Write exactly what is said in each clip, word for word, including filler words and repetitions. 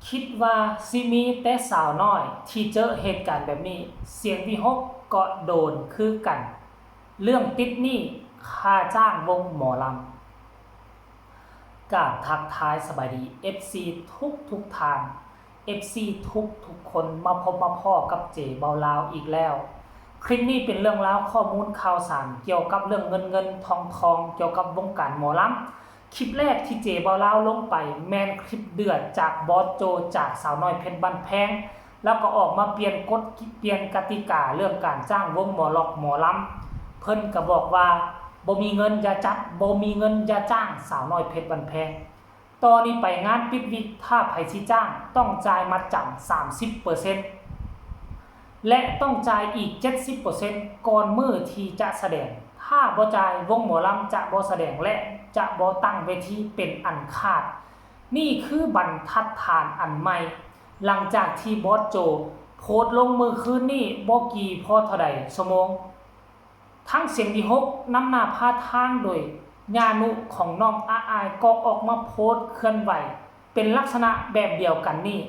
คิดว่าสิมีแต่สาวน้อยที่เจอเหตุการณ์แบบนี้ เสียงวิหกก็โดนคือกัน เรื่องติดหนี้ค่าจ้างวงหมอลำ กราบทักทายสบายดี เอฟซี ทุกทุกๆท่าน เอฟซี ทุกทุกๆคนมาพบมาพ้อกับเจเบาลาวอีกแล้ว คลิปนี้เป็นเรื่องราวข้อมูลข่าวสารเกี่ยวกับเรื่องเงินเงินทองทองเกี่ยวกับวงการหมอลำ คลิปแรกที่เจเบาลาวลงไปแม่นคลิปเดือดจากบอสโจจากสาวน้อยเพชรบ้านแพง แล้วก็ออกมาเปลี่ยนกฎเปลี่ยนกติกาเรื่องการจ้างวงหมอล็อกหมอลำ เพิ่นก็บอกว่าบ่มีเงินอย่าจัดบ่มีเงินอย่าจ้างสาวน้อยเพชรบ้านแพง ต่อนี้ไปงานปิดวิกถ้าไผสิจ้างต้องจ่ายมัดจำสามสิบเปอร์เซ็นต์ และต้องจ่ายอีกเจ็ดสิบเปอร์เซ็นต์ก่อนมื้อที่จะแสดง ถ้าบ่จ่ายวงหมอลำจะบ่แสดงและจะบ่ตั้งเวทีเป็นอันขาด นี่คือบรรทัดฐานอันใหม่ หลังจากที่บอสโจโพสต์ลงมื้อคืนนี้บ่กี่พอเท่าใดชั่วโมง ทั้งเสียงวิหกนำหน้าพาทางโดยญานุของน้องอาอายก็ออกมาโพสต์เคลื่อนไหวเป็นลักษณะแบบเดียวกันนี้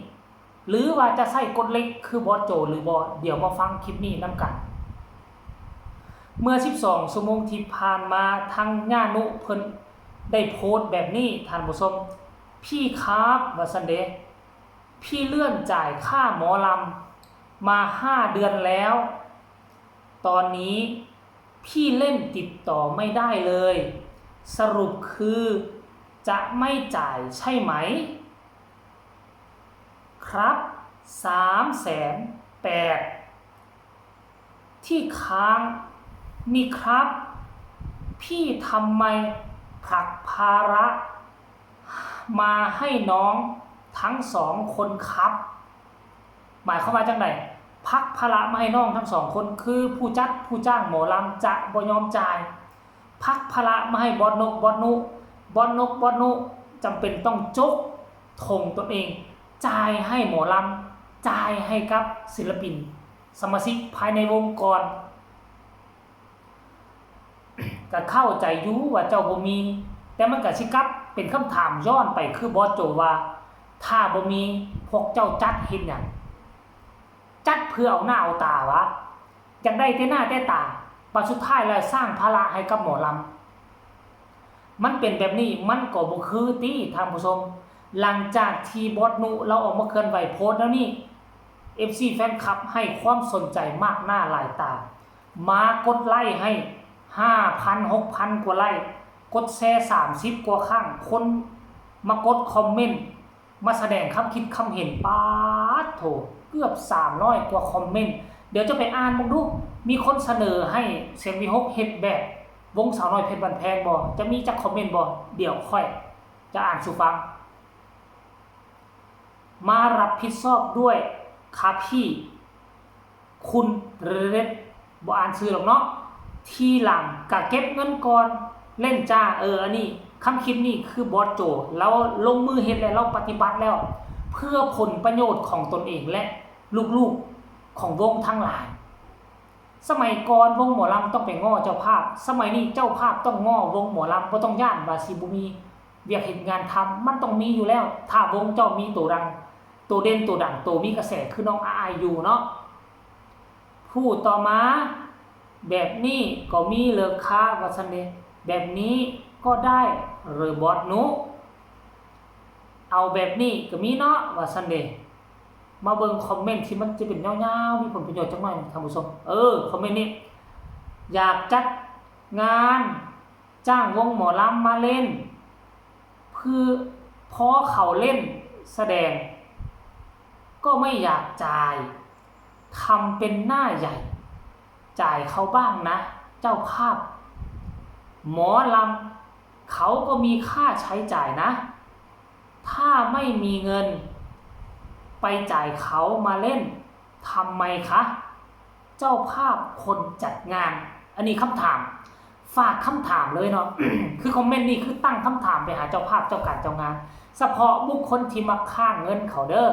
หรือว่าจะใส่กฎเหล็กคือบอสโจหรือบอเดี๋ยวมาฟังคลิปนี้นำกัน เมื่อสิบสองชั่วโมงที่ผ่านมาทางญานุเพิ่นได้โพสต์แบบนี้ท่านผู้ชม พี่ครับว่าซั่นเด้ พี่เลื่อนจ่ายค่าหมอลำมาห้าเดือนแล้ว ตอนนี้พี่เล่นติดต่อไม่ได้เลย สรุปคือจะไม่จ่ายใช่ไหม ครับ สามแสนแปด ที่ค้างนี่ครับ พี่ทำไมผลักภาระมาให้น้องทั้งสองคนครับ หมายความว่าจังได๋ ผลักภาระมาให้น้องทั้งสองคน คือผู้จัดผู้จ้างหมอลำจะบ่ยอมจ่าย ผลักภาระมาให้บอสนก บอสนุ บอสนก บอสนุ จำเป็นต้องจกธงตนเอง จ่ายให้หมอลำ จ่ายให้กับศิลปิน สมาชิกภายในวงก่อน ก็เข้าใจอยู่ว่าเจ้าบ่มี แต่มันก็สิกลับเป็นคำถามย้อนไปคือบอสโจว่า ถ้าบ่มีพวกเจ้าจัดเฮ็ดหยัง จัดเพื่อเอาหน้าเอาตาหวา อยากได้แต่หน้าแต่ตา บัดสุดท้ายแล้วสร้างภาระให้กับหมอลำ มันเป็นแบบนี้มันก็บ่คือติท่านผู้ชม หลังจากที่บอสนุลาวออกมาเคลื่อนไหวโพสต์แล้วนี่ เอฟซี แฟนคลับให้ความสนใจมากหน้าหลายตา มากดไลค์ให้ ห้าพัน หกพัน กว่าไลค์ กดแชร์ สามสิบ กว่าครั้ง คนมากดคอมเมนต์ มาแสดงความคิดความเห็น ป๊าดโถ เกือบ สามร้อย กว่าคอมเมนต์ เดี๋ยวจะไปอ่านเบิ่งดู มีคนเสนอให้เสียงวิหกเฮ็ดแบบวงสาวน้อยเพชรบ้านแพงบ่ จะมีจักคอมเมนต์บ่ เดี๋ยวค่อยจะอ่านสู่ฟัง มารับผิดชอบด้วยครับพี่ คุณเรเรศ บ่อ่านชื่อหรอกเนาะ ทีหลังก็เก็บเงินก่อน เล่นจ้า เออ อันนี้ คำคิดนี้คือบอสโจ ลาวลงมือเฮ็ดแล้ว ลาวปฏิบัติแล้ว เพื่อผลประโยชน์ของตนเองและลูกๆของวงทั้งหลาย สมัยก่อนวงหมอลำต้องไปง้อเจ้าภาพ สมัยนี้เจ้าภาพต้องง้อวงหมอลำ บ่ต้องย้านว่าสิบ่มีเวียกเฮ็ดงานทำ มันต้องมีอยู่แล้ว ถ้าวงเจ้ามีโตดัง โตเด่น โตดัง โตมีกระแส คือน้องอาอายอยู่เนาะ ผู้ต่อมา แบบนี้ก็มีเหรอคะ ว่าซั่นเด้ แบบนี้ก็ได้เหรอบอสนุ เอาแบบนี้ก็มีเนาะ ว่าซั่นเด้ มาเบิ่งคอมเมนต์ที่มันจะเป็นยาวๆ มีผลประโยชน์จักหน่อยหนึ่งท่านผู้ชม เออ คอมเมนต์นี้ อยากจัดงาน จ้างวงหมอลำมาเล่น เพื่อ พอเขาเล่นแสดง ก็ไม่อยากจ่าย ทำเป็นหน้าใหญ่ จ่ายเขาบ้างนะ เจ้าภาพ หมอลำ เขาก็มีค่าใช้จ่ายนะ ถ้าไม่มีเงิน ไปจ่ายเขามาเล่น ทำไมคะ เจ้าภาพคนจัดงาน อันนี้คำถาม ฝากคำถามเลยเนาะ คือคอมเมนต์นี้คือตั้งคำถามไปหาเจ้าภาพเจ้าการเจ้างาน เฉพาะบุคคลที่มาค้างเงินเขาเด้อ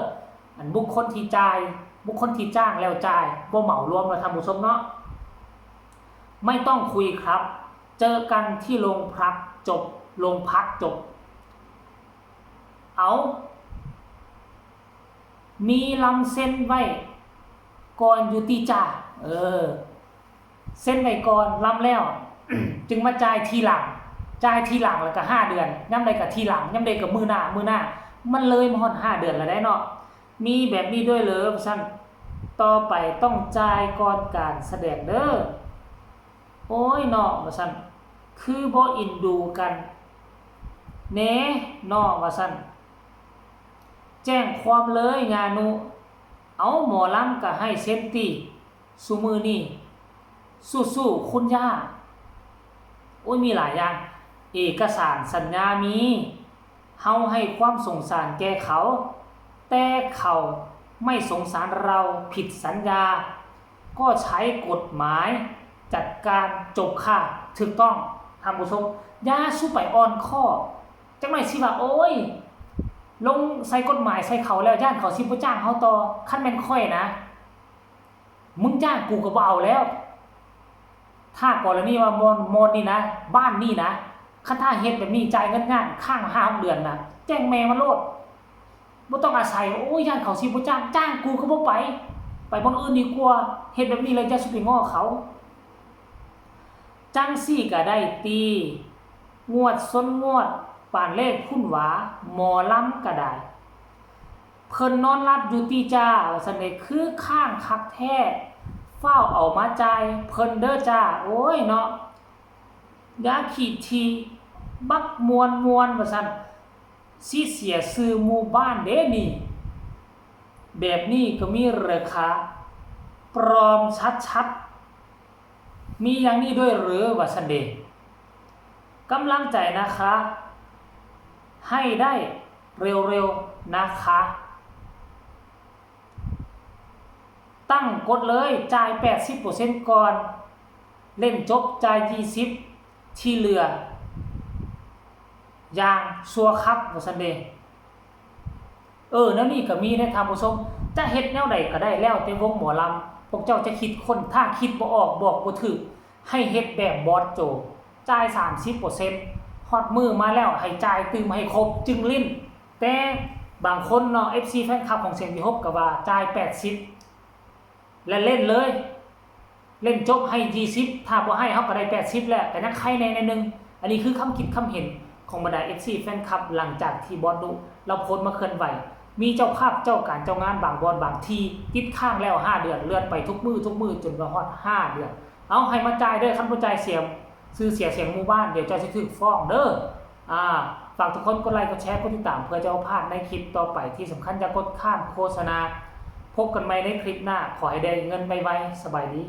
อันบุคคลที่จ่าย บุคคลที่จ้างแล้วจ่าย บ่เหมารวมเนาะท่านผู้ชมเนาะ ไม่ต้องคุยครับ เจอกันที่โรงพักจบ โรงพักจบ เอา มีลำเซ็นไว้ก่อนอยู่ติจ้า เออ เซ็นไว้ก่อนลำแล้ว จึงมาจ่ายทีหลัง จ่ายทีหลังแล้วก็ห้าเดือน ยามใดก็ทีหลัง ยามใดก็มื้อหน้า มื้อหน้า มันเลยมาฮอดห้าเดือนแล้วได้เนาะ มีแบบนี้ด้วยเหรอ ว่าซั่น ต่อไปต้องจ่ายก่อนการแสดงเด้อ โอ้ยเนาะ ว่าซั่น คือบ่อินดูกันแหน่เนาะ ว่าซั่น แจ้งความเลยยานุ เอาหมอลำก็ให้เซ็นติ ซุมื้อนี้ สู้ๆ คุณย่า โอ้ย มีหลายอย่าง เอกสารสัญญามี เฮาให้ความสงสารแก่เขา แต่เขาไม่สงสารเรา ผิดสัญญา ก็ใช้กฎหมายจัดการ จบค่ะ ถูกต้อง ท่านผู้ชม อย่าสู่ไปอ่อนข้อ จักหน่อยสิว่า โอ้ย ลงใส่กฎหมายใส่เขาแล้ว ย่านเขาสิบ่จ้างเฮาต่อ คันแม่นข้อยนะ มึงจ้างกูก็บ่เอาแล้ว ถ้ากรณีว่ามอน มอนนี่นะ บ้านนี่นะ คันถ้าเฮ็ดแบบนี้จ่ายเงินงานค้างห้าหกเดือนนะ แจ้งแม่มันโลด บ่ต้องอาศัย โอ้ย ย่านเขาสิบ่จ้าง จ้างกูก็บ่ไป ไปบ่อนอื่นดีกว่า เฮ็ดแบบนี้แล้วอย่าสู่ไปง้อเขา จั่งซี้ก็ได้ติ งวดซ้นงวด ปานเลขพุ้นหวา หมอลำก็ได้ เพิ่นนอนหลับอยู่ติจ้า ว่าซั่นเด้ คือค้างคักแท้ ฟ้าวเอามาจ่ายเพิ่นเด้อจ้า โอ้ยเนาะ อย่าขี้ถี่ บักม่วนๆ ว่าซั่น สิเสียชื่อหมู่บ้านเด้นี่ แบบนี้ก็มีเหรอคะ ปลอมชัดๆ มีอย่างนี้ด้วยหรือ ว่าซั่นเด้ กำลังใจนะคะ ให้ได้เร็วๆ นะคะ ตั้งกฎเลย จ่ายแปดสิบเปอร์เซ็นต์ก่อน เล่นจบจ่ายยี่สิบ ที่เหลือ อย่างซัวครับ ว่าซั่นเด้ เออ แนวนี้ก็มีเด้ท่านผู้ชม จะเฮ็ดแนวใดก็ได้ แล้วแต่วงหมอลำ พวกเจ้าจะคิดค้น ถ้าคิดบ่ออก บอกบ่ถูก ให้เฮ็ดแบบบอสโจ จ่ายสามสิบเปอร์เซ็นต์ ฮอดมื้อมาแล้ว ให้จ่ายตื่มให้ครบ จึงเล่น แต่บางคนเนาะ เอฟซี แฟนคลับของเสียงวิหกก็ว่าจ่ายแปดสิบ และเล่นเลย เล่นจบให้ยี่สิบ ถ้าบ่ให้เฮาก็ได้แปดสิบ แล้ว ก็ยังไคแหน่หน่อยหนึ่ง อันนี้คือความคิดความเห็นของบรรดา เอฟซี แฟนคลับ หลังจากที่บอสดุลาวโพสต์มาเคลื่อนไหว มีเจ้าภาพเจ้าการเจ้างานบางบ่อนบางที่ติดค้างแล้วห้าเดือน เลื่อนไปทุกมื้อทุกมื้อจนว่าฮอดห้าเดือน เอาให้มาจ่ายเด้อ คันบ่จ่ายเสียชื่อเสียเสียงหมู่บ้าน เดี๋ยวเจ้าสิถูกฟ้องเด้อ อ่า ฝากทุกคนกดไลค์กดแชร์กดติดตามเพื่อจะบ่พลาดในคลิปต่อไป ที่สำคัญอย่ากดข้ามโฆษณา พบกันใหม่ในคลิปหน้า ขอให้ได้เงินไวๆ สบายดี